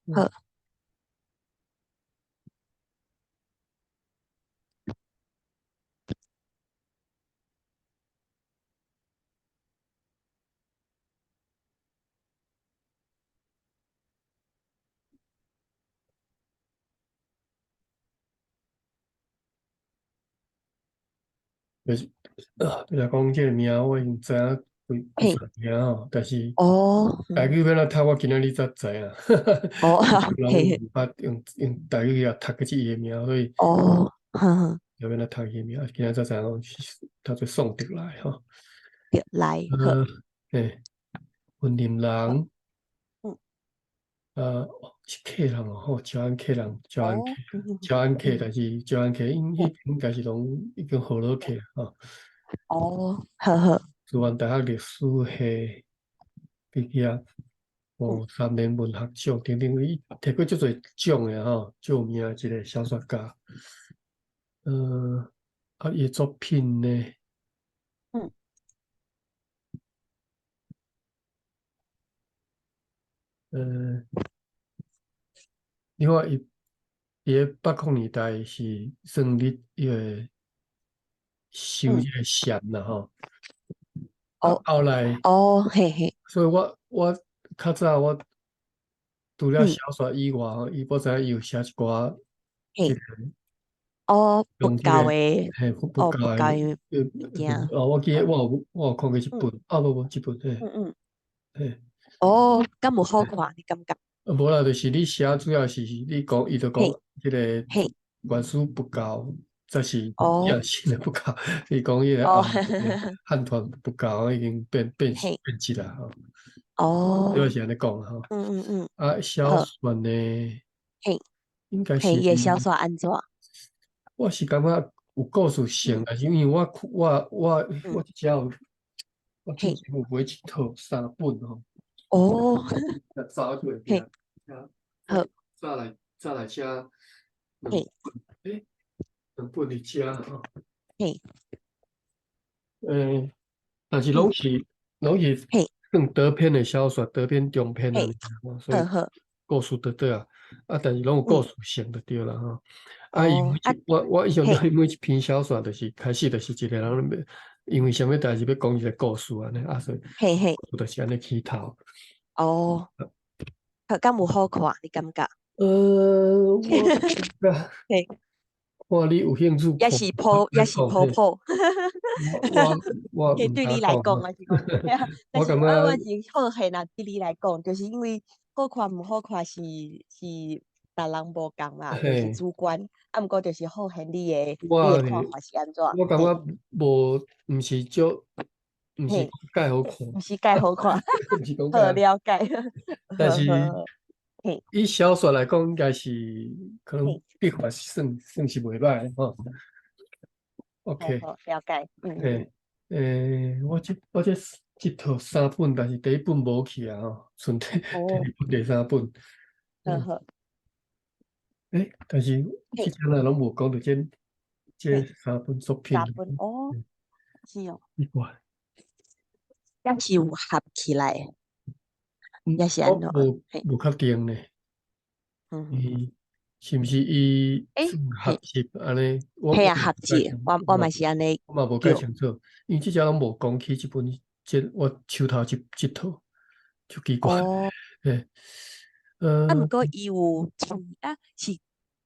好。就是啊，比如講這个名，我已經知影幾幾十年吼，但是台語欲按怎讀，我今仔日才知影。人毋捌用台語來讀過這伊的名，所以欲按怎讀伊的名，今仔才知影講是讀做宋德來吼。德來，好。嘿，雲林人。是客人哦，吼，招安客人，招安客，招安客，但是招安客𪜶彼應該是攏已經好落去吼。哦，好好。師範大學歷史系畢業，哦，三聯文學獎等等，伊提過足濟獎的吼，足有名的一個小說家。啊，伊的作品呢？你看伊佇咧80年代是算咧彼个修這个禪啦吼。後來所以我較早我除了小說以外吼，伊我知影伊有寫一寡這个佛教的，嘿，佛教的物件。哦，我記得我有看過一本，啊無無這本，嘿。嘿。哦，敢有好看？你感覺？無啦，就是你寫主要是你講，伊就講彼个原始佛教，才是正式的佛教。伊講彼個漢傳佛教已經變變質啦吼。主要是按呢講吼。啊，小說呢？應該是。伊的小說按怎？我是感覺有故事性，但是因為我這有，我之前有買一套三本吼。早就會變。好。早來遮兩本，欸，兩本佇遮吼。但是攏是算短篇的小說，短篇、中篇的，所以故事短短啊，啊，但是攏有故事性就對啦吼。啊，伊每一我印象中，伊每一篇小說就是開始就是一個人，因為啥物代誌欲講一個故事按呢，啊，所以就是按呢起頭。哦，敢有好看？你感覺？我看你有興趣，抑是普普。我對你來講還是講，我感覺我是好奇啦，對你來講，就是因為好看毋好看是逐人無仝啦，就是主觀。啊，毋過就是好奇你的看法是按怎？我感覺無，毋是足，毋是蓋好看，毋是蓋好看，毋是講好了解。但是以小說來講，應該是可能筆法算是袂䆀吼。OK，了解。欸，我這套三本，但是第一本無去啊吼，剩第二本、第三本。好好。欸，但是這陣仔攏無講著這三本作品。三本哦，是哦。奇怪。抑是有合起來，抑是按怎？無確定呢。伊是毋是伊合集按呢？嘿啊，合集，我嘛是按呢。我嘛無介清楚，因為這隻攏無講起這本，這我手頭這套，足奇怪。嘿，啊，毋過伊有揣啊，是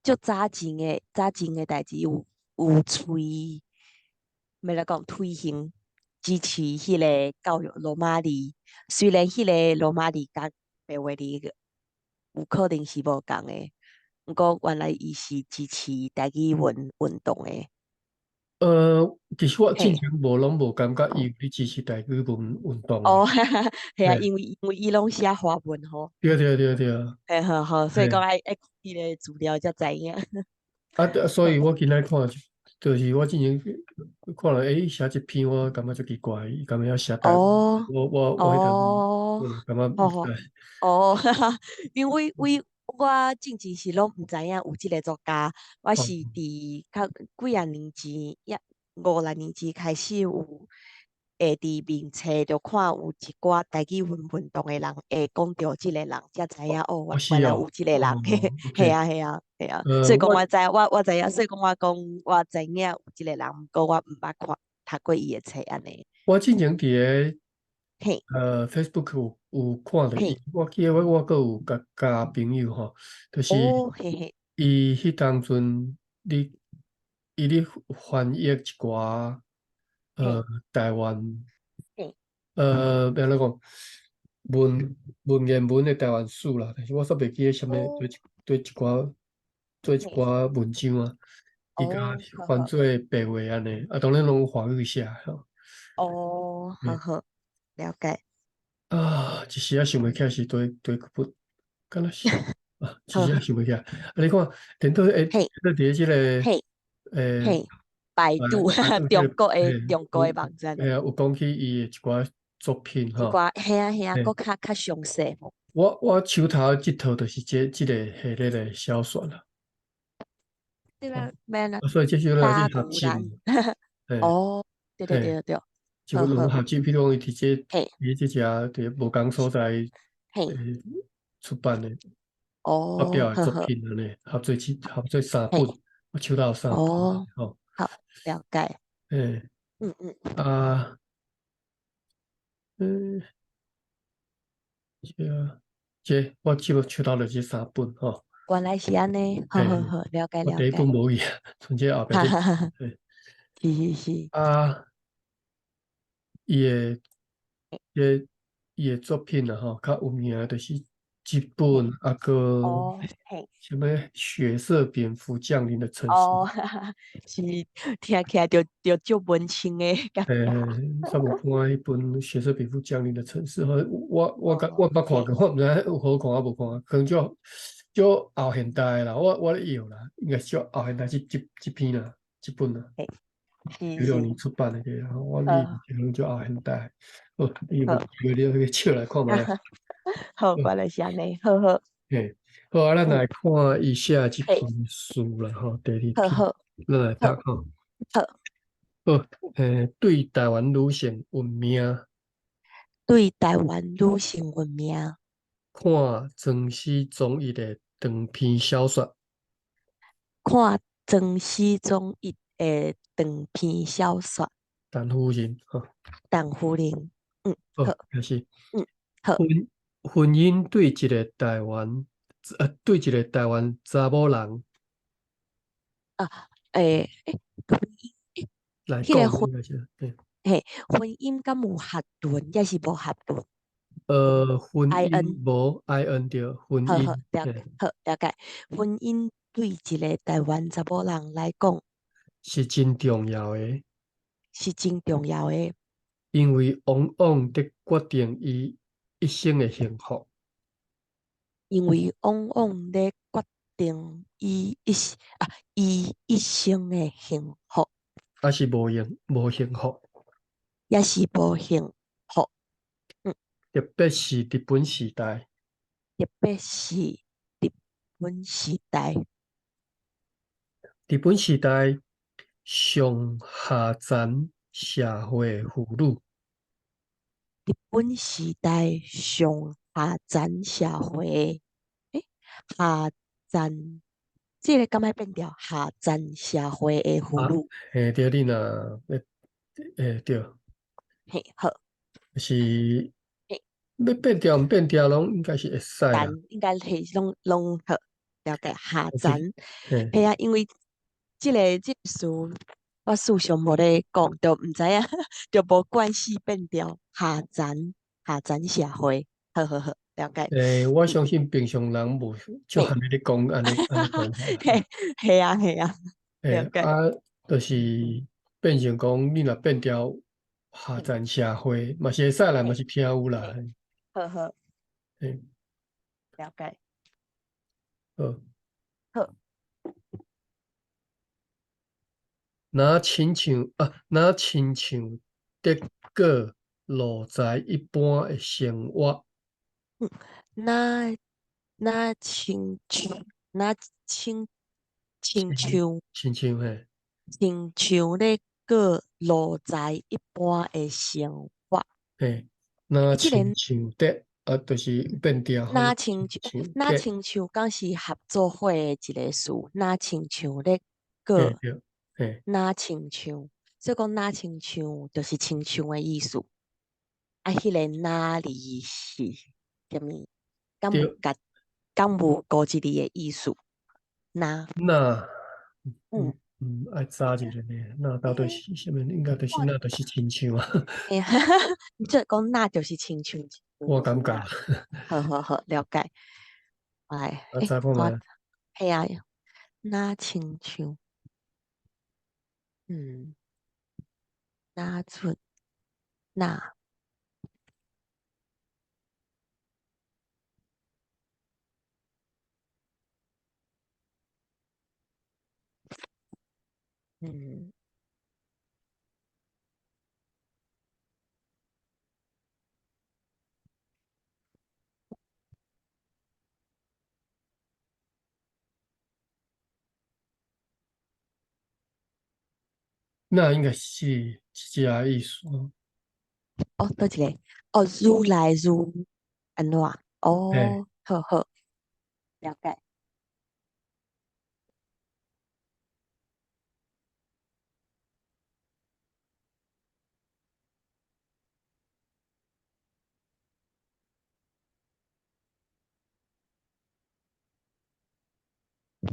足早前的代誌，有揣，欲來講推行支持彼个教育羅馬字，雖然彼个羅馬字佮白話字有可能是無仝的，毋過原來伊是支持台語文運動的。其實我之前無攏無感覺伊有咧支持台語文運動。哦，嘿啊，因為伊攏寫華文吼。對對對對。嘿，好好，所以講愛看彼个資料才知影。啊，所以我今仔看，就是我之前看了，欸，寫這篇我感覺足奇怪，伊感覺要寫台語，我彼陣感覺毋知。哦，因為我進前是攏毋知影有這个作家，我是佇較幾仔年前，抑五六年前開始有會佇面冊就看有一寡台語文運動的人會講著這个人，才知影哦，原來有這个人。嘿啊嘿啊嘿啊，所以講我知，我知影，所以講我講我知影有這个人，毋過我毋捌看讀過伊的冊按呢。我之前佇个Facebook 有看著伊，我記得我閣有共加朋友吼，就是伊彼當陣咧伊咧翻譯一寡台灣欲按怎講文言文的台灣史啦，但是我煞袂記得啥物對一寡做一寡文章啊，伊共翻做白話按呢，啊當然攏有華語寫吼。哦，好好，了解。啊，一時仔想袂起來是佗佗幾本，敢若是啊，一時仔想袂起來。啊，你看，顛倒會佇咧這個百度中國的網站。嘿啊，有講起伊的一寡作品吼。一寡嘿啊嘿啊，閣較詳細。我手頭這套就是這个系列的小說啦。對啦，免啦。所以這是咱去學習。哦，對對對對。就兩合集，比如講伊佇這佇這隻佇無仝所在出版的，發表的作品按呢，合做三本，我手頭有三本。哦，好，了解。啊，這我這手頭就這三本吼。原來是按呢，好好好，了解了解。我第一本無去，賰這後壁。是是是。啊。伊的作品啊吼，較有名的就是這本，啊閣啥物血色蝙蝠降臨的城市。哦，是聽起來就足文青的感覺。嘿，煞無看彼本血色蝙蝠降臨的城市，我捌看過，我毋知影有好看抑無看，可能足足後現代的啦，我咧臆啦，應該是足後現代這篇啦，這本啦。96年出版的這個，我你可能足後現代。好，你有機會你去笑來看覓。好，原來是按呢，好好。嘿，好啊，咱來看伊寫這篇書啦，吼，第二篇，咱來讀吼。好。好，對台灣女性運命。對台灣女性運命。看莊司宗一的長篇小說。看莊司宗一的長篇小說。陳夫人，吼。陳夫人，好，開始。好。婚姻對一個台灣查某人。啊，來講，應該是，嘿，婚姻敢有合倫，抑是無合倫？婚姻無 I N 對，婚姻。好，好，了解。婚姻對一個台灣查某人來講，是真重要的，是真重要的，因為往往佇決定伊一生的幸福。因為往往咧決定伊一生的幸福，抑是無幸福，抑是無幸福。特別是日本時代，特別是日本時代，日本時代上下層社會婦女，日本時代上下層社會，下層，這个敢愛變調？下層社會的婦女，嘿，對，你若，對，嘿，好，是，欲變調毋變調，攏應該是會使啦。應該是攏好，了解下層，嘿啊，因為這個詞，我事上無咧講，就毋知影，就無關係變調下層社會，好好好，了解。我相信平常人無就按呢咧講，按呢按呢講。嘿啊嘿啊，了解。啊，就是變成講，你若變調下層社會，嘛是會使啦，嘛是聽有啦。好好。了解。好。好。若親像得過奴才一般的生活。若親像，若親親像，親像嘿，親像咧過奴才一般的生活。嘿，若這個親像得啊，就是變調吼，若親像若像得，親像敢是合作伙的一个詞，若親像咧過，嘿對，嘿，若親像，所以講若親像就是親像的意思。啊，彼个若字是啥物？敢對，有共敢有孤一字的意思？若，若，嗯，嗯，愛查一下呢，若到底是啥物？應該就是我若就是親像啊，嘿，你這講若就是親像，我感覺。好好好，了解。哎，啊，欸，我查看覓，嘿啊，若親像，嗯，若出，若。嗯，那應該是這个意思哦。哦，佗一个？哦，愈來愈按怎？嘿，哦，好好，了解。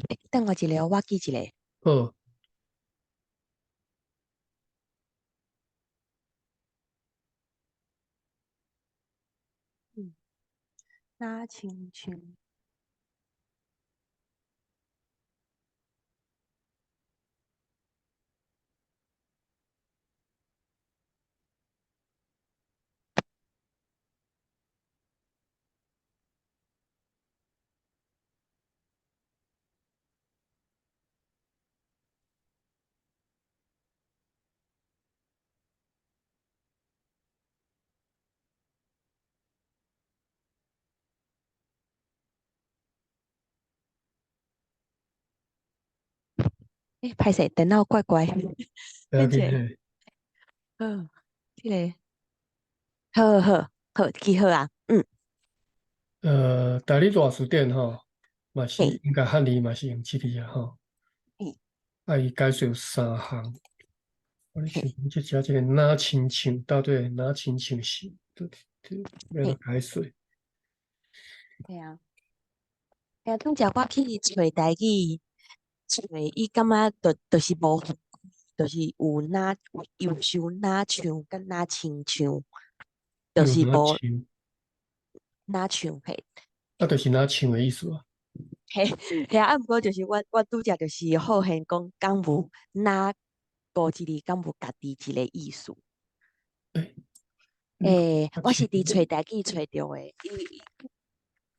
欸，等我一下，我記一下。好，嗯，若親像。欸，歹勢，電腦怪怪。不要等一緊，下。嘿，好，這个，好好好，記好啊，嗯。台語大辭典吼，嘛是應該漢字嘛是用這個啊吼。啊，伊解說有三項。我咧想講這遮這個若親像到底若親像是，對對，欲按怎解說？對啊。嘿啊，拄才我去揣台語，揣伊感覺就是無，就是有若有收若像佮若親像，就是有若無像。若像嘿。啊，就是若像的意思啊。嘿，嘿啊，啊毋過就是我拄才就是好現講，敢有若孤一字，敢有家己一個意思？欸，欸，我是佇揣台語揣著的，伊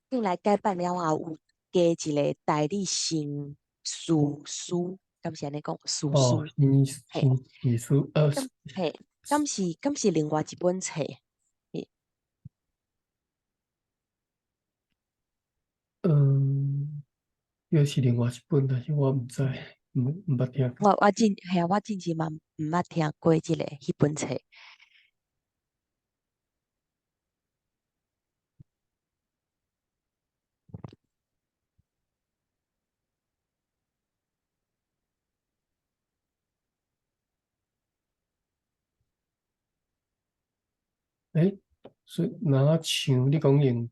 進來改版了後，有加一個台語新詞書，敢是按呢講？詞哦，書。新嘿。新詞書，敢嘿，敢是另外一本冊？嘿。嗯，抑是另外一本，但是我毋知，毋捌聽過。我我進嘿啊，我進前嘛毋捌聽過這个彼本冊。欸，所以若像你講用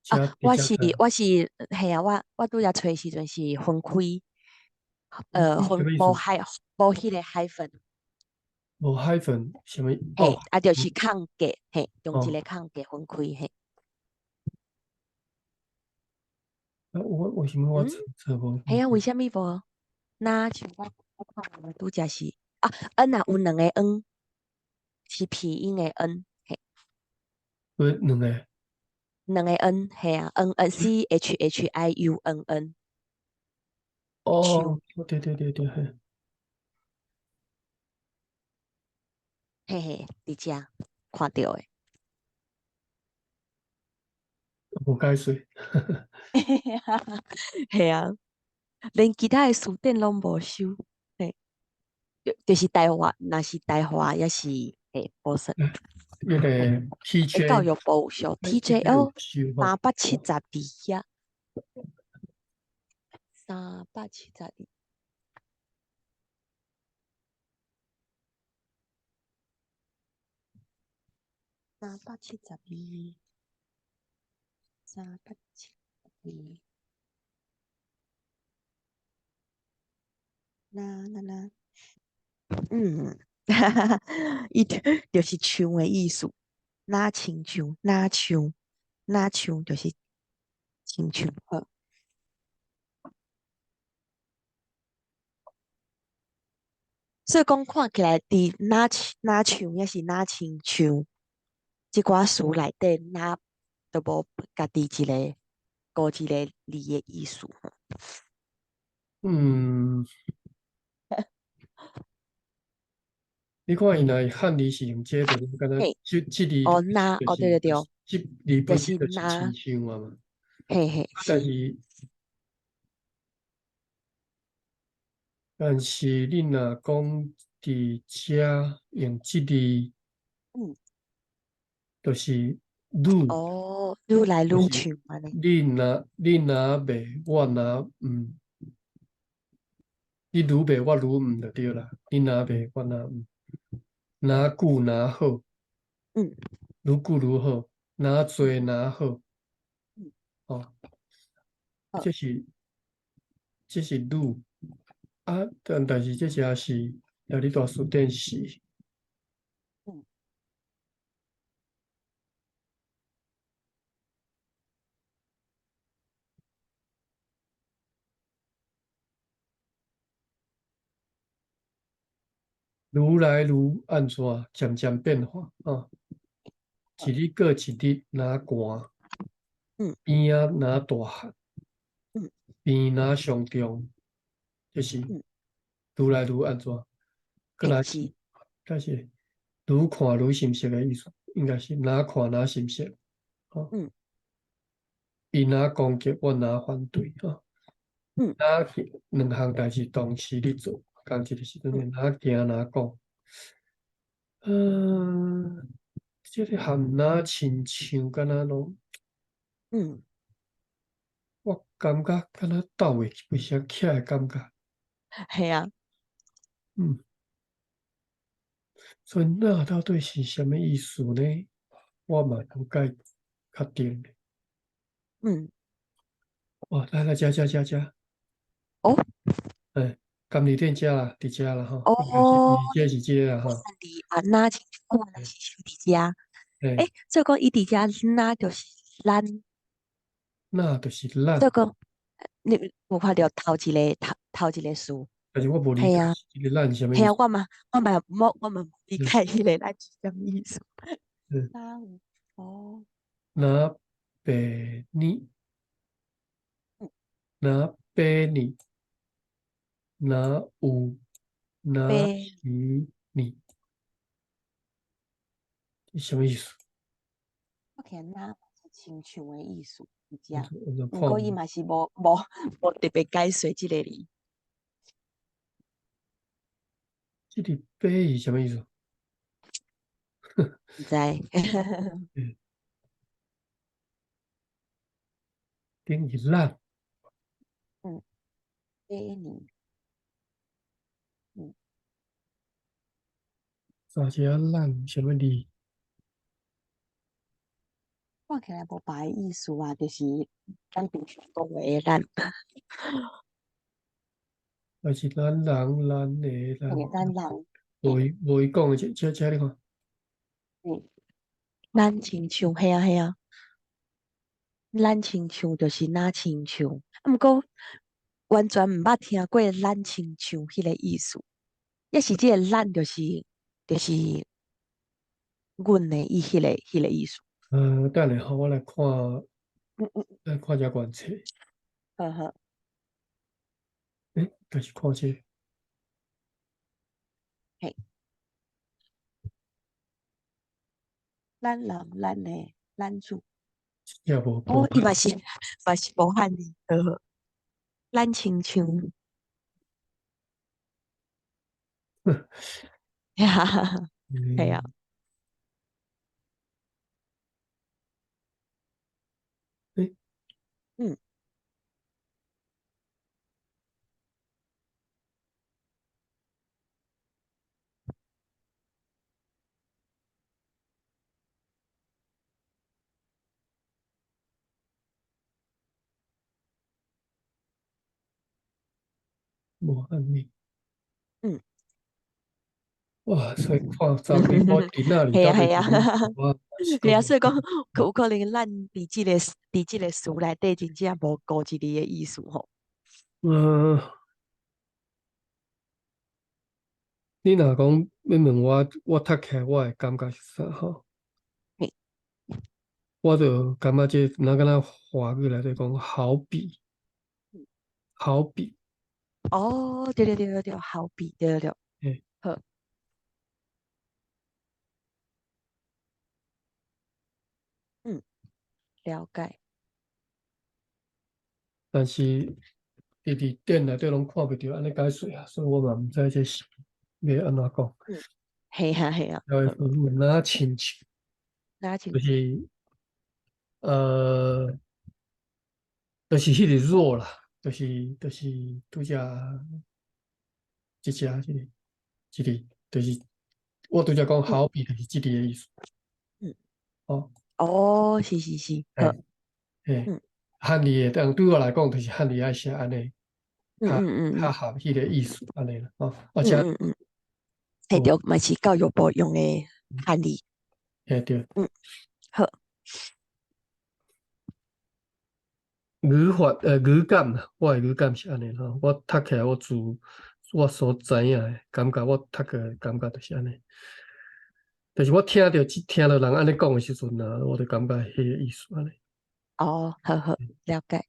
啊，我是遮佇遮我是嘿啊，我拄才揣時陣是分開，分啥物意思？無海無彼個 hyphen。無 hyphen 啥物？嘿，哦，啊，就是空格，嘿，用一個空格分開，嘿。啊，我為啥物我揣揣無？嘿啊，為啥物無？若像我我看拄才是啊，N 啊有兩個 N，是鼻音的 N，嘿。對，兩個。兩個 N，嘿啊，N N C H H I U N N。哦，對對對對，嘿。嘿嘿，佇遮看著的。無解說。嘿啊，連其他的詞典攏無收，嘿。就是台華，若是台華，抑是嘿，無說。彼個 TJ 教育部有收 TJ 哦，372遐，372，372，372，啦啦啦，嗯，哈哈哈，伊就是像的意思，若親像，若像，若像就是親像好。所以講看起來，佇若若像，抑是若親像，這寡詞內底，若都無家己一个孤一个字的意思。嗯，你看伊若漢字是用這個，就是敢若這這字哦，若哦，對對對，這字本身就是親像啊嘛。嘿嘿，但是你若講佇遮用這字，就是愈哦，愈來愈像按呢。你若袂，我若毋，你愈袂，我愈毋就對啦。你若袂，我若毋，若久若好，愈久愈好，若濟若好，哦，這是愈啊，但是這只是也你大辭典是。愈來愈按怎，漸漸變化啊！一日過一日，若寒，邊仔若大漢，邊若上重，這是愈來愈按怎，閣來是，但是愈看愈心熟的意思，應該是若看若心熟，吼。伊若攻擊，我若反對，吼。若兩項代誌同時咧做。仝一個時陣，若行若講，這个含若親像敢若攏，我感覺敢若鬥會不啥起來感覺。係啊。所以若到底是啥物意思呢？我嘛無介確定。哦，來來，食食食食。哦。欸，甘利店遮啦，佇遮啦吼。哦。這是這個啦吼。啊，若親像原來是收佇遮。欸，所以講伊佇遮若就是咱。若就是咱。所以講，你有看著頭一个頭頭一個詞。但是我無理解這个咱是啥物意思。嘿啊，我嘛無理解彼个咱是啥物意思。哦。若白呢？若白呢？若有？若是呢？這啥物意思？我聽若是親像的意思，佇遮。毋過伊嘛是無特別解說這个字。這個白是啥物意思？毋知。等於咱。白呢？啥是啊？咱啥物字？看起來無別个意思啊，就是咱平常講話的咱。還是咱人，咱的咱。咱人。無伊講的，這這你看。咱親像，嘿啊嘿啊。咱親像就是若親像，啊，毋過完全毋捌聽過咱親像彼个意思，抑是這个咱就是阮的伊彼个意思。等下吼，我來看，來看這原冊。好好。欸，就是看這個。嘿。咱人，咱的，咱主。也無哦，伊嘛是無漢字，好。咱親像。係啊。欸。無按呢。哇，所以看昨日我今仔日係啊係啊，我係啊，所以講有可能咱佇這個詞內底真正無孤一字的意思吼。你若講欲問我，我讀起來我的感覺是啥吼？我就感覺這若敢若華語內底講好比，好比。哦，對對對對對，好比，對對對。好。了解。但是佇典內底攏看袂著按呢解說啊，所以我嘛毋知這是欲按怎講。係啊係啊。若親像，若親就是，就是彼個若啦，就是拄才這隻這個，就是我拄才講好比，就是這個的意思。哦。哦，是是是，好。嘿，漢字會當對我來講，就是漢字愛寫按呢，較較合彼個意思按呢啦，吼，而且係對，嘛是教育部用的漢字。嘿對。好。語法語感啦，我的語感是按呢吼，我讀起來我自我所知影的感覺，我讀過的感覺就是按呢。就是我聽著人按呢講的時陣啊，我就感覺彼個意思按呢。哦，好好，了解。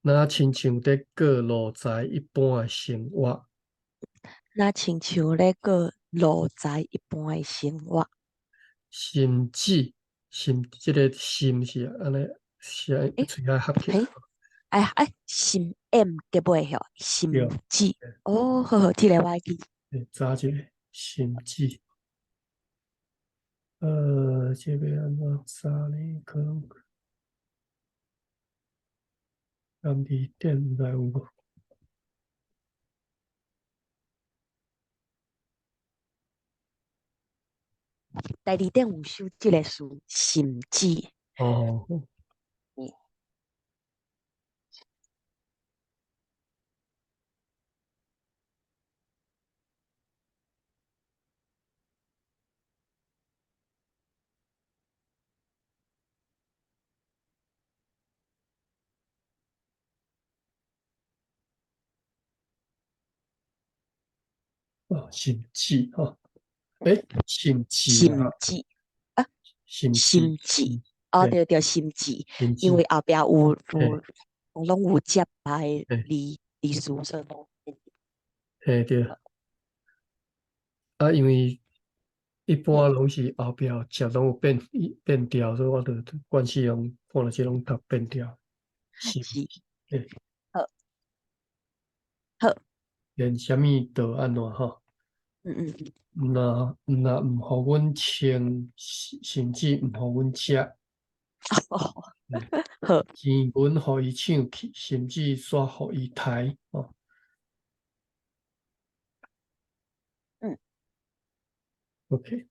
若親像咧過奴才一般的生活。若親像咧過奴才一般的生活。甚至，這個甚是按呢寫喙仔合起來。哎哎，甚 M 結尾吼，甚至，哦，好好，這個我會記。查一下，甚至，這個按怎查呢？可能，敢佇典毋知有無？大字典有收這個詞，甚至。哦。哦，甚至吼，欸，甚至甚至啊，甚至，哦，對對，甚至，因為後壁有攏有接的字詞，所以攏。嘿對，啊，因為一般攏是後壁接攏有變變調，所以我就慣勢用看著這攏讀變調。是，嘿。好，好。連啥物都按怎吼？若毋予阮穿，甚至毋予阮食。好。錢銀予伊搶去，甚至煞予伊刣吼。OK。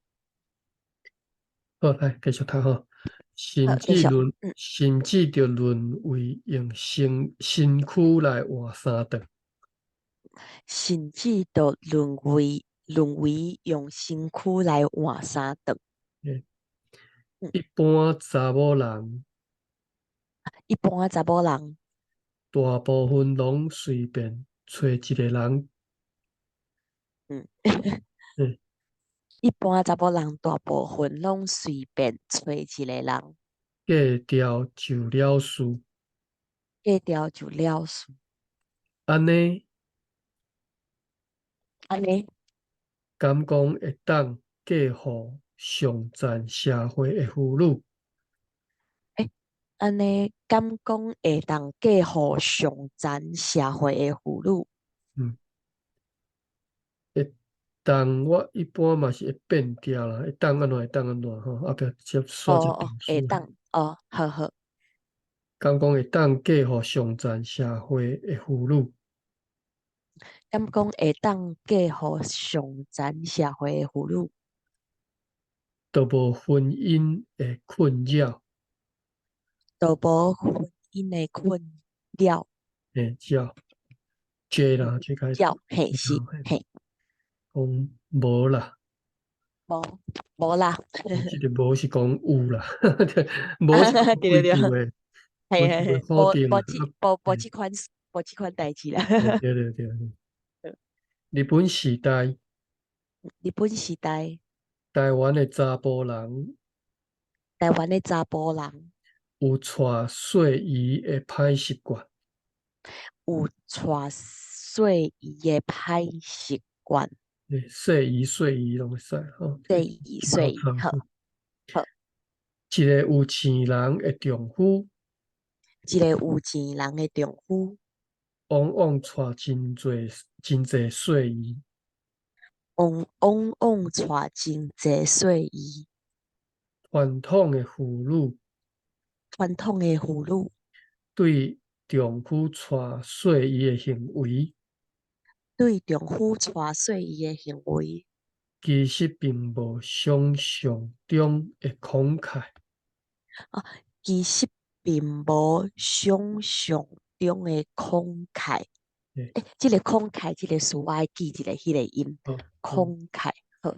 好，來繼續讀吼。甚至著淪為用身軀來換衫頓。甚至著淪為用身軀來換衫頓。一般查某人，一般查某人，大部分攏隨便揣一個人。一般查某人大部分攏隨便揣一個人。過掉就了事。過掉就了事。按呢？按呢？敢講會當嫁予上層社會的婦女？欸，按呢敢講會當嫁予上層社會的婦女？當我一般嘛是會變調啦，會當按怎會當按怎吼，後壁接煞一哦哦，會條當哦，好好。敢講會當嫁予上層社會的婦女？敢講會當嫁予上層社會的婦女？都無婚姻的困擾。都無婚姻的困擾。嘿，擾，J 啦，J 開頭。擾，嘿是，嘿。講無啦。無，無啦。這个無是講有啦，無是對對對，對，嘿嘿嘿，無無無這無無這款無這款代誌啦。對對對。日本時代。日本時代。台灣的查埔人。台灣的查埔人。有娶細姨的歹習慣。有娶細姨的歹習慣。細姨細姨攏會使吼。細姨細姨，好。好。一个有錢人的丈夫。一个有錢人的丈夫。往往娶真濟真濟細姨。往往往娶真濟細姨。傳統的婦女。傳統的婦女。對丈夫娶細姨的行為。對丈夫娶細姨的行為。其實並無想像中的慷慨。啊，其實並無想像中的慷慨。欸，這个慷慨這个詞我愛記一下彼個音。慷慨，好。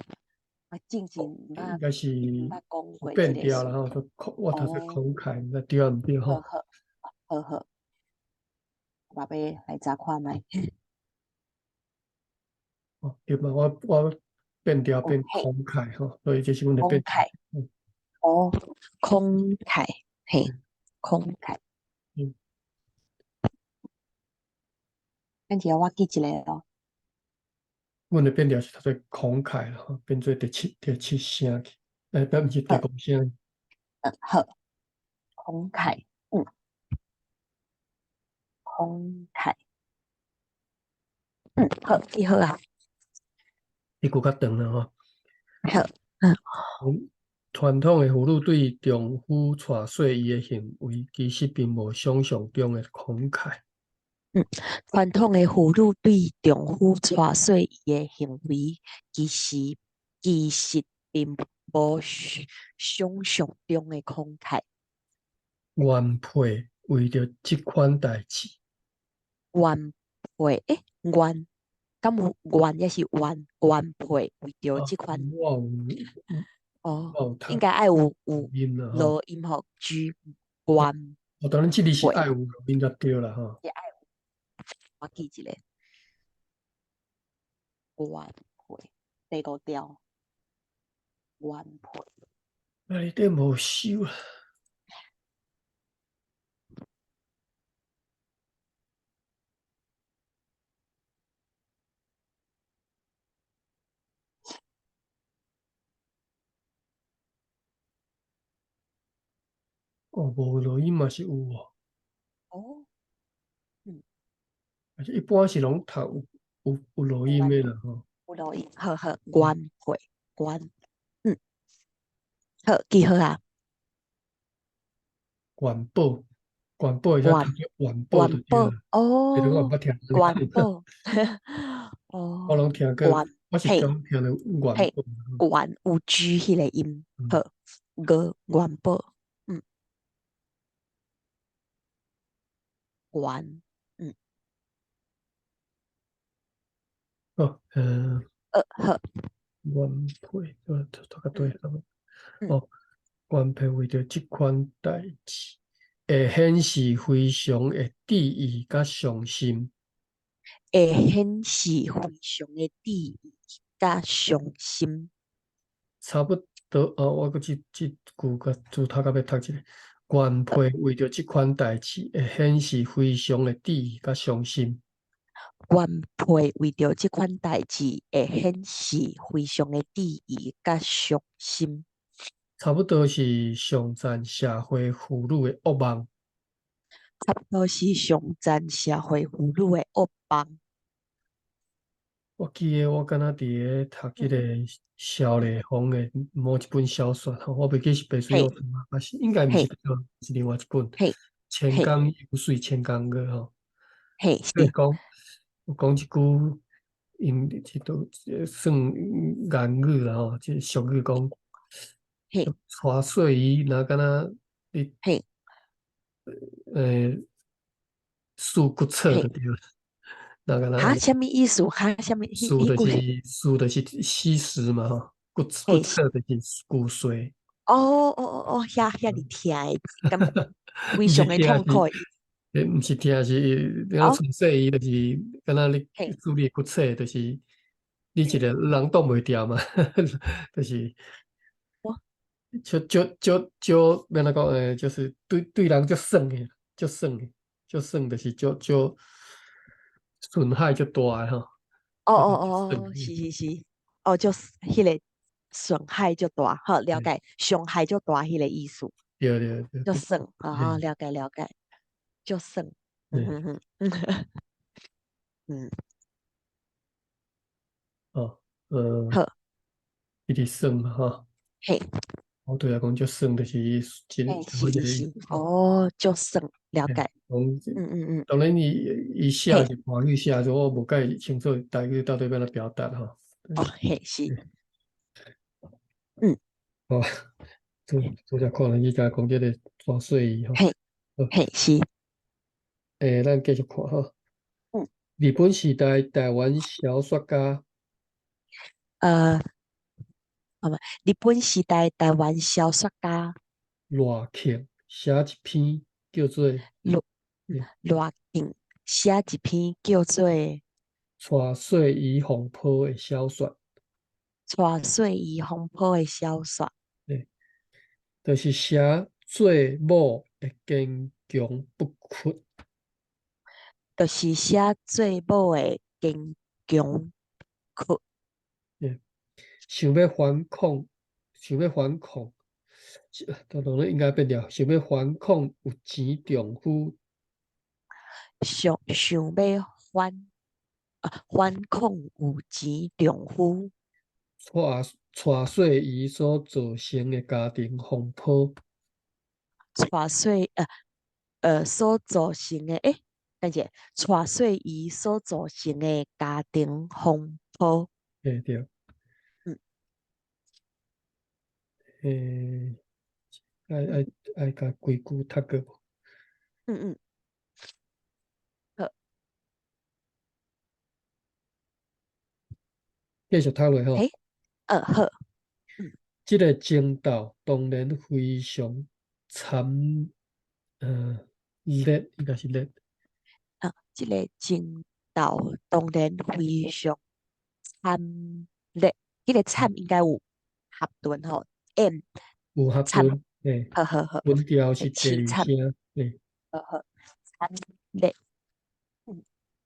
我之前毋捌應該是毋捌講過變這个詞。調啦吼，我讀做慷慨，毋知對毋對吼。好好，好好。我欲來查看覓。哦，對嘛，我我變調變慷慨吼，所以這是阮的變慷慨。哦，慷慨，嘿，慷慨。等下我記一下哦。阮的變調是讀做慷慨啦，吼，變做第七第七聲去，欸，不，毋是第五聲。好，慷慨，慷慨，好，記好啊。這句較長啦吼。好，傳統的婦女對丈夫娶細姨的行為，其實並無想像中的慷慨。傳統的婦女對丈夫娶細姨的行為，其實其實並無想像中的慷慨。原配為著這款代誌。原配，欸，原，敢有原抑是原原配為著這款？我有，哦，我有讀應該愛有有音啦，濁音吼，G 原。哦，當然這裡是愛有濁音才對啦，吼。是愛有，我記一下。原配，第五調，原配。啊，你這無收啦。哦，無濁音嘛是有哦。哦，但是一般是攏讀有有有濁音的啦，吼。有濁音，好好，原配，原，好，記好啊。元寶，元寶會使讀做元寶就對啦。哦，這個我毋捌聽元寶，哦，我攏聽過，我是剛聽著元寶。元有 G 彼個音，好，個元寶，元，哦，好。原配，讀較對，哦，原配為著這款代誌，會顯示非常的注意佮上心。會顯示非常的注意佮上心。差不多，哦，我閣這這句佮自頭到尾讀一下。原配為著這款代誌，會顯示非常的注意佮上心。原配為著這款代誌，會顯示非常的注意佮上心。差不多是上層社會婦女的惡夢。差不多是上層社會婦女的惡夢。我記得我敢若佇咧讀彼個蕭麗芳的某一本小說吼，我袂記是白水烏湯啊，還是應該毋是，是另外一本。千江有水千江月吼。所以講，我講一句，𪜶這都算諺語啦吼，這俗語講，娶細姨若敢若你，豎骨草就對了。哈？啥物意思？哈？啥物？豎就是豎就是死屍嘛吼，骨骨草就是骨髓。哦哦哦哦，遐遐爾疼的，感覺非常的痛苦。欸，毋是疼，是你講娶細姨，就是敢若你處理骨草，就是你一個人擋袂牢嘛，就是就就就就欲按怎講？就是對對人足損的，足損的，足損，就是足足損害足大的吼。哦哦哦，是是是，哦，就是彼個損害足大，好了解，傷害足大彼個意思。對對對。足損，哦，了解了解，足損，嗯嗯嗯，嗯。哦，好。一直損嘛，吼。嘿。我對來講，足損就是真，是是是，哦，足損，了解。嗯嗯。當然，伊伊寫是華語寫，所以我無介清楚台語到底欲按怎表達吼。哦，嘿，是。嗯。哦，拄拄才看了伊共講這個娶細姨吼。嘿，嘿，是。欸，咱繼續看吼。日本時代台灣小說家。日本時代台灣小說家。賴慶寫一篇叫做。賴慶寫一篇叫做《娶細姨風波》的小說。娶細姨風波的小說。對，就是寫做某的堅強不屈。就是寫做某的堅強不屈。對，想欲反抗，想欲反抗，當然應該變掉，想欲反抗有錢丈夫。想想欲反啊反抗有錢丈夫。娶娶細姨所造成的家庭風波。娶細所造成的欸，等下，娶細姨所造成的家庭風波。對對。欸，愛愛愛共規句讀過無？嗯嗯。好。繼續讀落吼。欸，好。這個爭鬥當然非常慘，烈，應該是烈。啊，這個爭鬥當然非常慘烈，這個慘應該有合頓吼，M 有合頓，欸，好好好，音調是第二聲，欸，好好，慘烈，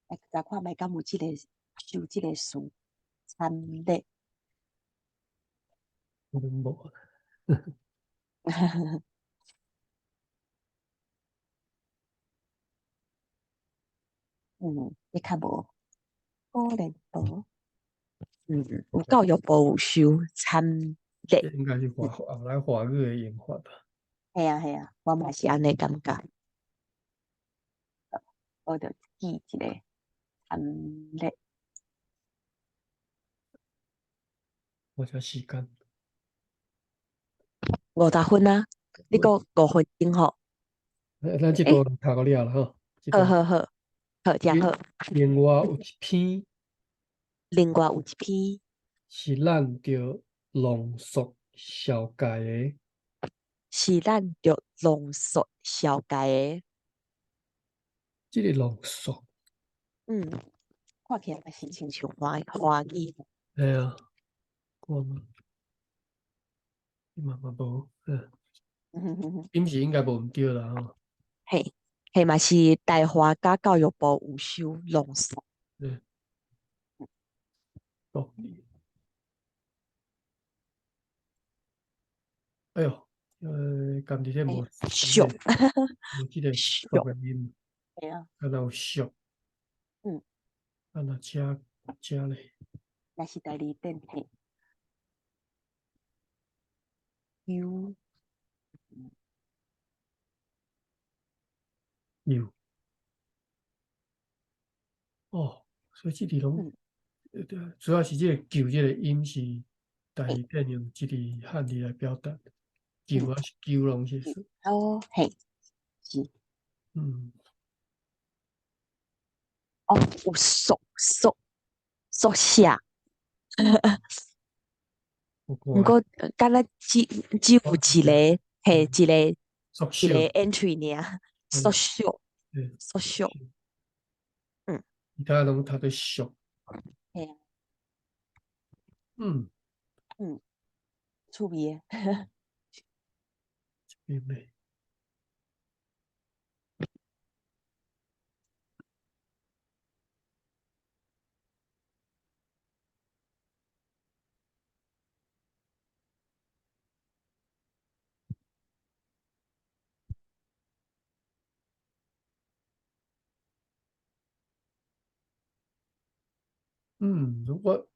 來查看覓敢有這個收這個詞，慘烈。可能無。嗯，你較無，可能無。有教育部有收慘烈。應該是華後來華語的用法吧。嘿啊嘿啊，我嘛是按呢感覺。我就記一個慘烈。我遮時間。50分啊，你閣5分鐘吼。咱這段讀到了啦吼。好好好，好，真好。另外有一篇。另外有一篇。是咱著濃縮紹介的。是咱著濃縮紹介的。這個濃縮。看起來嘛是親像華華語。嘿啊，看嘛，嘛嘛無，音是應該無毋對啦吼。嘿，嘿嘛是台華佮教育部有收濃縮。對。獨立。哎喲，敢佇這無俗，無這個俗的音，嘿啊。敢若有俗。啊，若這遮咧。若是大字典嘿。有。有。哦，所以這字攏，主要是這個舊這個音是台語典用這個漢字來表達，舊還是舊攏是。哦，嘿，是。哦，有宿宿宿舍。毋過，敢若只有一個，嘿，一個一個 entry 爾，宿舍，宿舍。其他攏讀做宿。嘿啊。趣味的。這邊咧。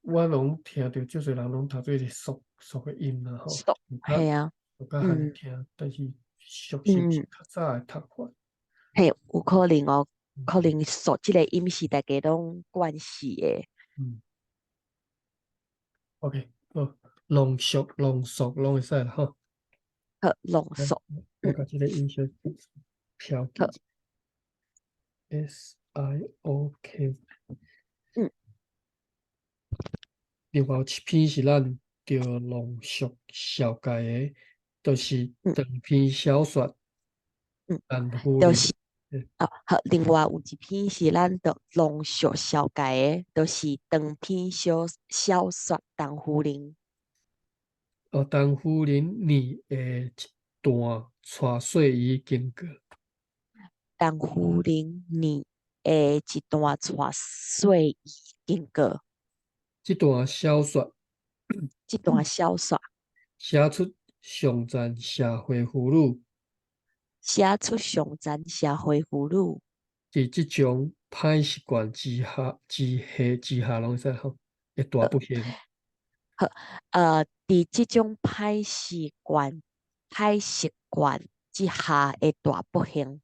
我攏聽著足濟人攏讀做是宿宿的音啦吼，宿，嘿啊，較罕聽，但是宿是毋是較早的讀法？嘿，有可能哦，可能宿這個音是大家攏慣勢的。OK，好，濃縮、濃縮攏會使啦吼。好，濃縮。我共這個音先標記。SIOK。另外有一篇是咱著濃縮紹介的，就是長篇小說。就是哦，好，另外有一篇是咱著濃縮紹介的，就是長篇小說《陳夫人》。哦，陳夫人擬的一段娶細姨經過。陳夫人擬的一段娶細姨經過。這段小說，這段小說寫出上層社會婦女，寫出上層社會婦女，佇這種歹習慣之下、之下、之下，攏會使吼，的大不幸。好，佇這種歹習慣之下的大不幸，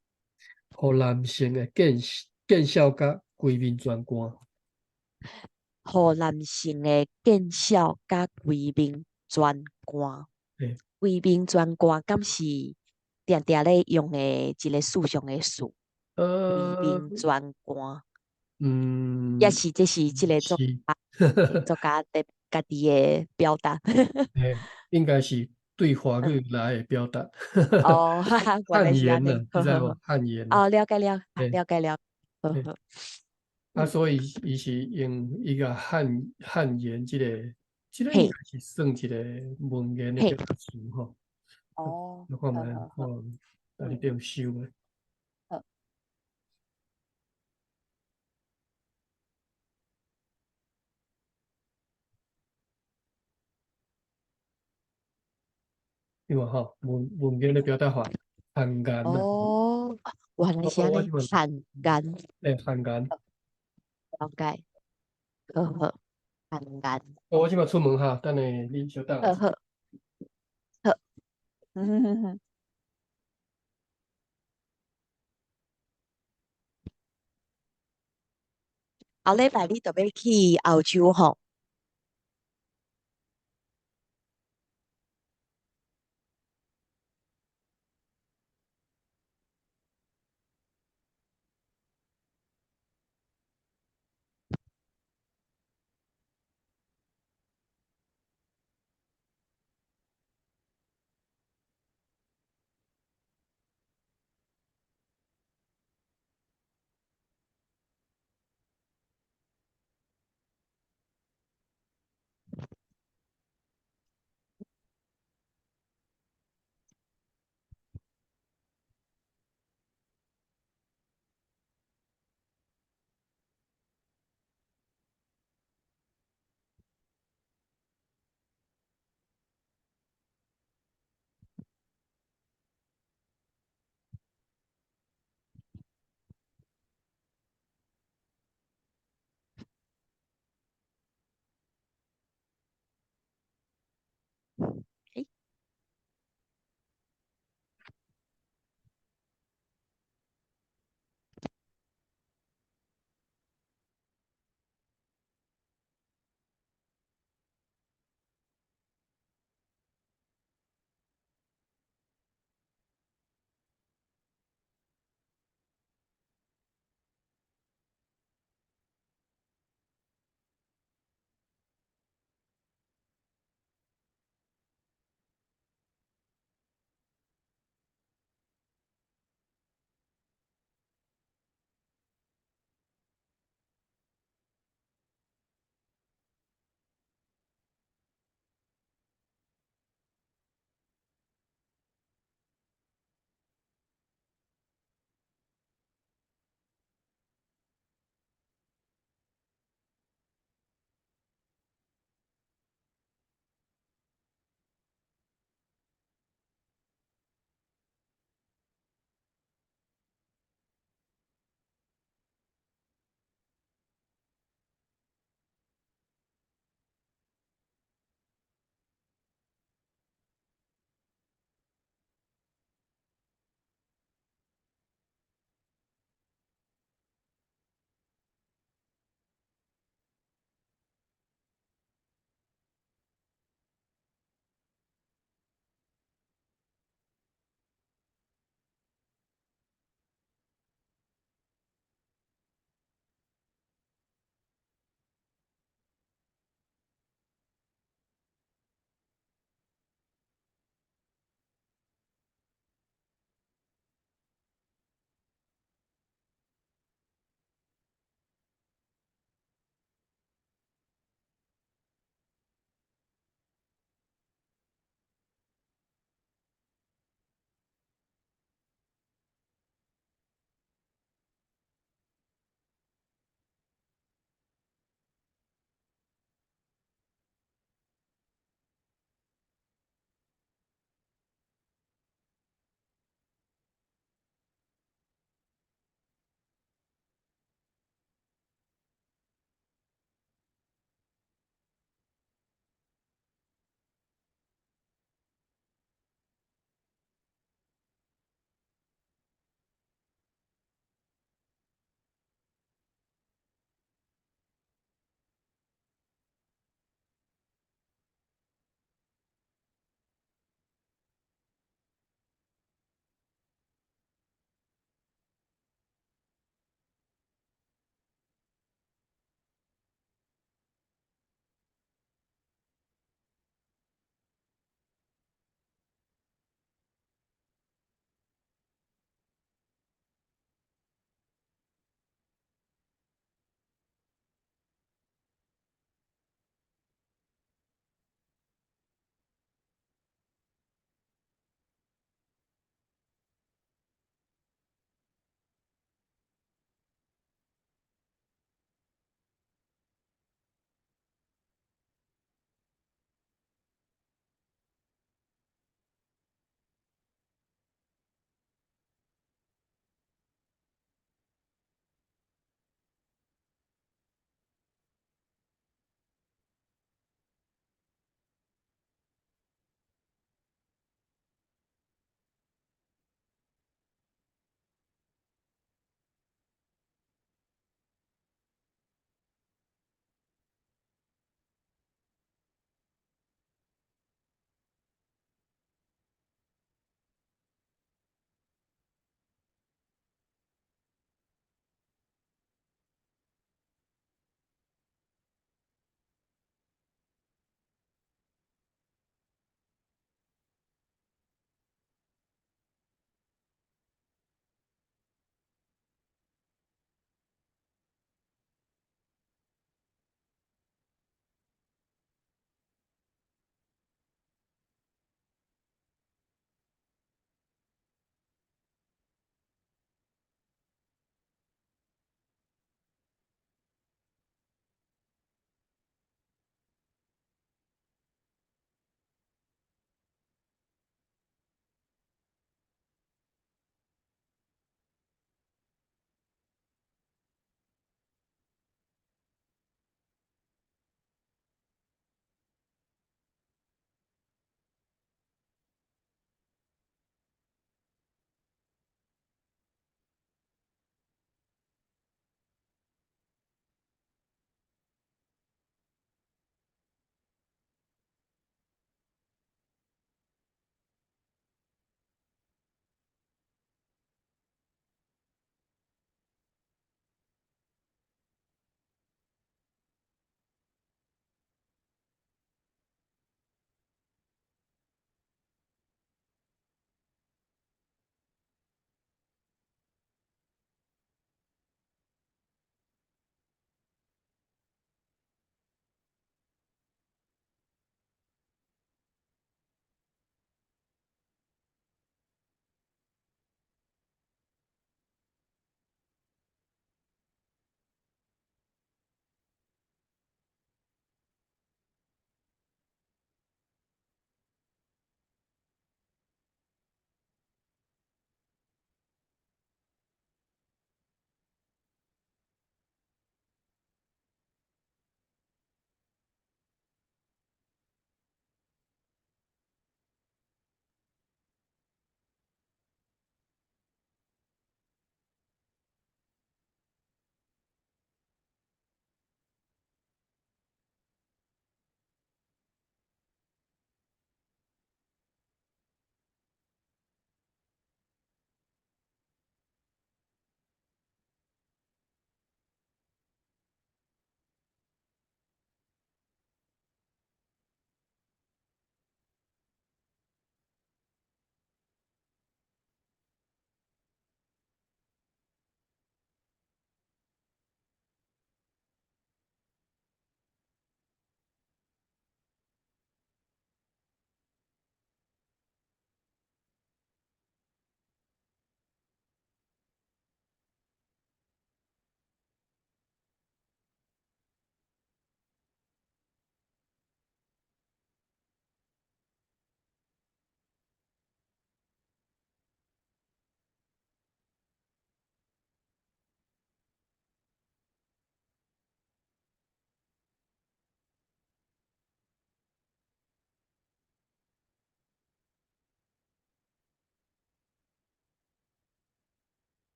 予男性的見笑佮規面全乾。予男性的見笑佮規面全乾，規面全乾，敢是定定咧用的一個思想的詞？規面全乾，抑是這是這個作家的家己的表達？應該是對華語來的表達。哦，漢言啊，你知無？漢言。哦，了解了，了解了，好好。啊，所以伊是用伊個漢言這個應該是算一個文言的表達詞吼。哦。我看覓，看佇裡頂收的。好。對無吼，文言的表達法，漢言啊。哦，原來是按呢，漢言。欸，漢言。了解，好好，漢言。我這擺出門哈，等下你稍等。好好，好。後禮拜你著欲去澳洲吼？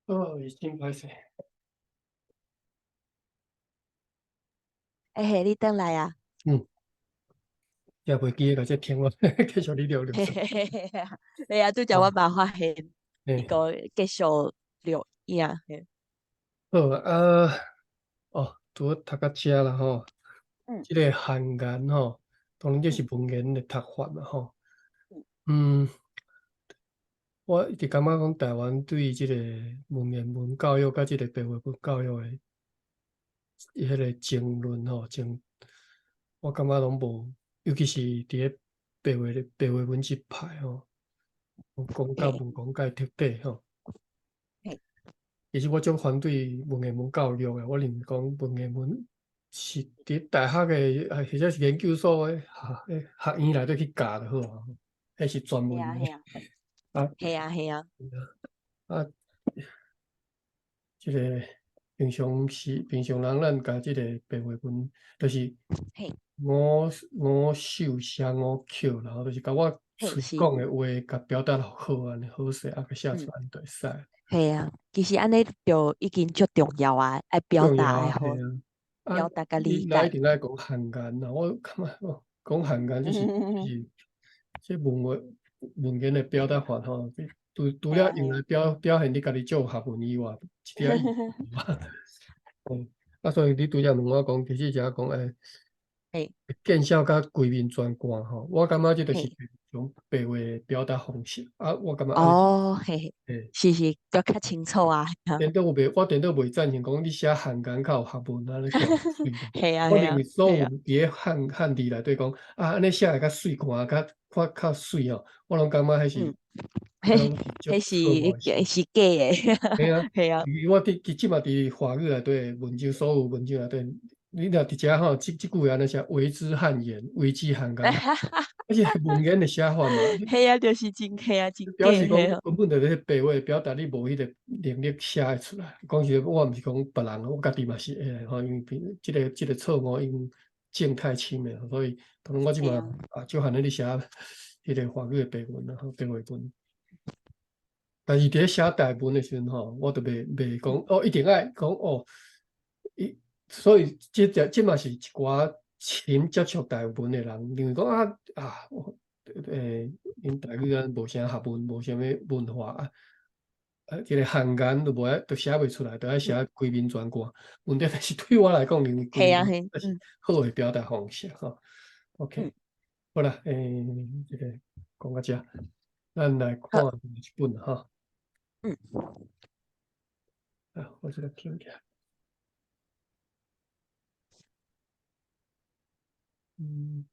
哦，真歹勢。欸嘿，你轉來啊？嗯。也袂記得共這聽落，繼續你聊聊。嘿嘿嘿嘿，嘿啊，拄才我嘛發現，伊個繼續錄影。好啊，哦，拄好讀到遮啦吼。這个漢言吼，當然這是文言的讀法嘛吼。嗯。我一直感覺講台灣對這个文言文教育佮這个白話文教育的彼个爭論吼，爭，我感覺攏無，尤其是佇咧白話文這派吼，講甲無講甲徹底吼。其實我足反對文言文教育的，我認為講文言文是佇大學的，或者是研究所的學院內底去教就好啊，彼是專門的。啊，係啊係啊。啊，這个平常時平常人咱共這个白話文，就是五五手寫五口，然後就是共我喙講的話，共表達好按呢好勢，啊，閣寫出來就會使。係啊，其實按呢就已經足重要啊，愛表達愛好，表達佮理解。你一定愛講漢言啊，我感覺講漢言就是這文話文言的表達法吼，除了用來表現你家己足有學問以外，一點意義無。啊，所以你拄才問我講，其實就講見笑佮規面全汗吼，我感覺這就是種白話表達方式啊，我感覺。哦，嘿，是是，閣較清楚啊。顛倒袂，我顛倒袂贊成講你寫漢言較有學問按呢寫媠。係啊，我認為所有佇咧漢字內底講啊，按呢寫會較媠，看較看較媠吼，我攏感覺彼是，彼是是假的。係啊，係啊。我佇這馬佇華語內底文章，所有文章內底，你若佇遮吼，這句話按呢寫，為之漢言，為之漢言，而且文言的寫法嘛。係啊，就是真係啊，真假。表示講根本就是白話表達，你無彼个能力寫會出來。講實在，我毋是講別人，我家己嘛是會吼，因為這个錯誤已經種太深了，所以當然我這馬啊，就罕咧咧寫彼个華語的白文啊，白話文。但是佇咧寫台文的時陣吼，我就袂講哦，一定愛講哦，伊所以這嘛是一寡深接觸台文的人認為講啊，𪜶台語啊無啥學問，無啥物文化啊，啊，這个漢言都無愛，都寫袂出來，都愛寫規面全汗。問題但是對我來講，認為規面是好的表達方式吼。OK，好啦，這个講到遮，咱來看一本吼。啊，我這个聽起來。嗯。